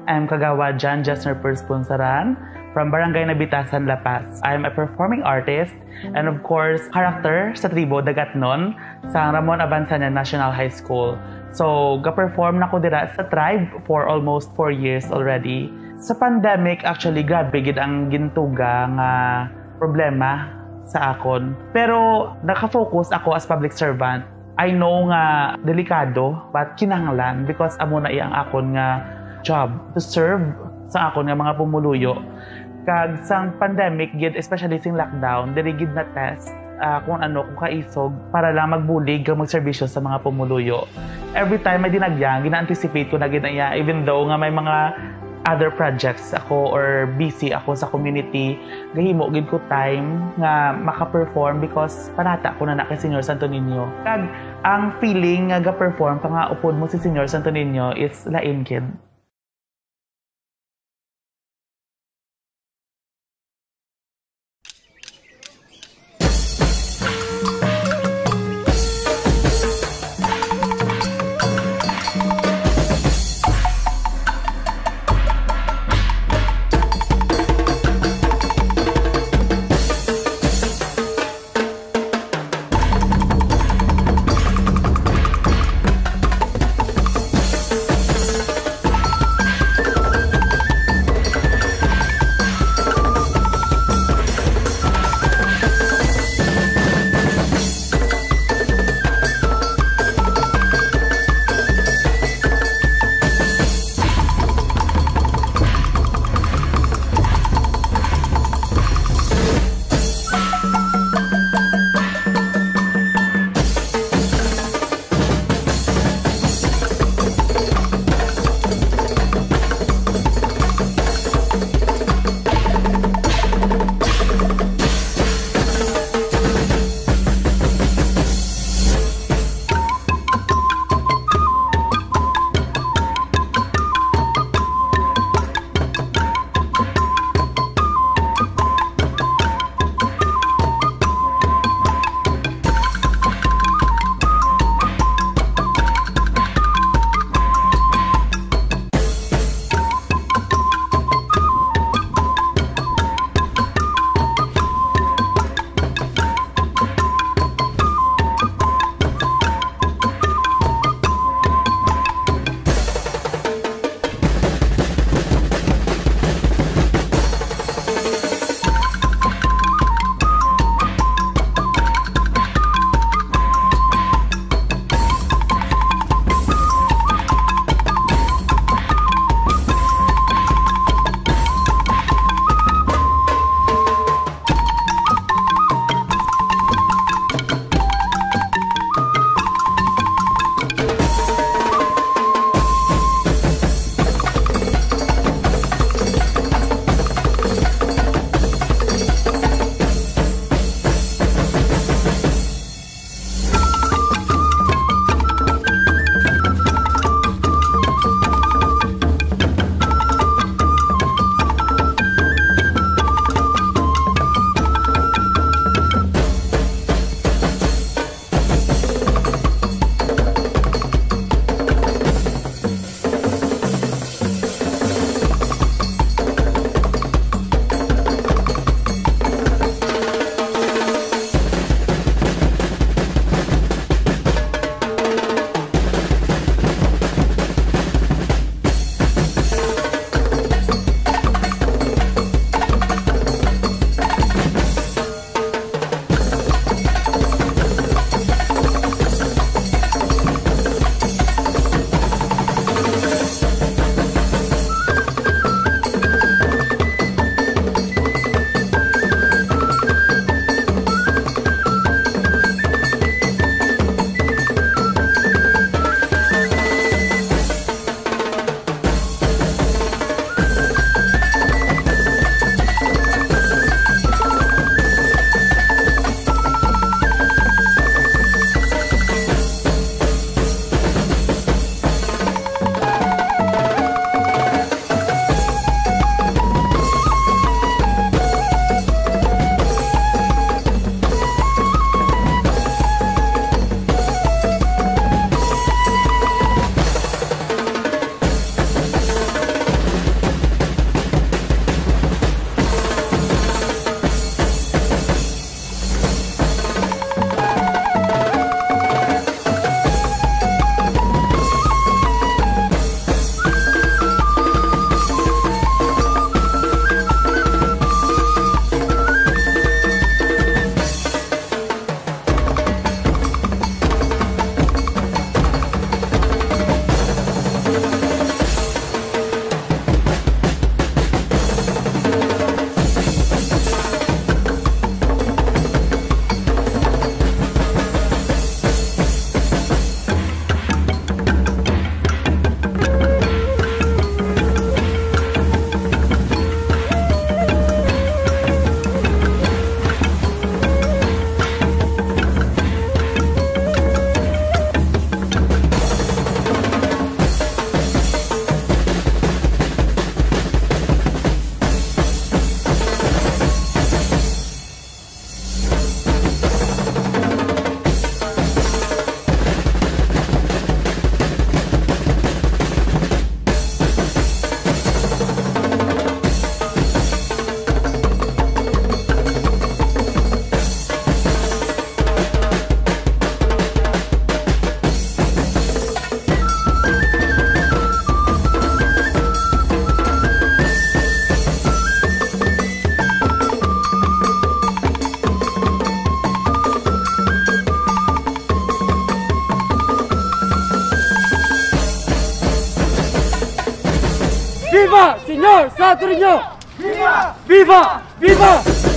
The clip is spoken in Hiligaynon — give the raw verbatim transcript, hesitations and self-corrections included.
I'm Kagawad Jan Jesner Perspunsaran from Barangay Nabitasan, La Paz. I'm a performing artist and, of course, character sa tribo Dagatnon sang Ramon Abanzaña National High School. So, ga-perform na ko dira sa tribe for almost four years already. Sa pandemic, actually, grabe gid ang gintuga nga problema sa akon. Pero naka-focus ako as public servant. I know nga delikado, but kinahanglan because amo na iya ang akon nga job to serve sa akon nga mga pumuluyo. Kag sang pandemic gid, especially sing lockdown, diri gid na-test, ah, kung ano, kung kaisog para lang magbulig kag magserbisyo sa mga pumuluyo. Every time may dinagyan, gina-anticipate ko na gid na iya, even though nga may mga other projects ako or busy ako sa community, gahimo gid ko time nga maka-perform because panata ko na na kay Señor Santo Niño. Kag ang feeling nga ga-perform pa nga upod mo si Señor Santo Niño is lain gid. Viva, Señor Santo Niño! Viva! Viva! Viva!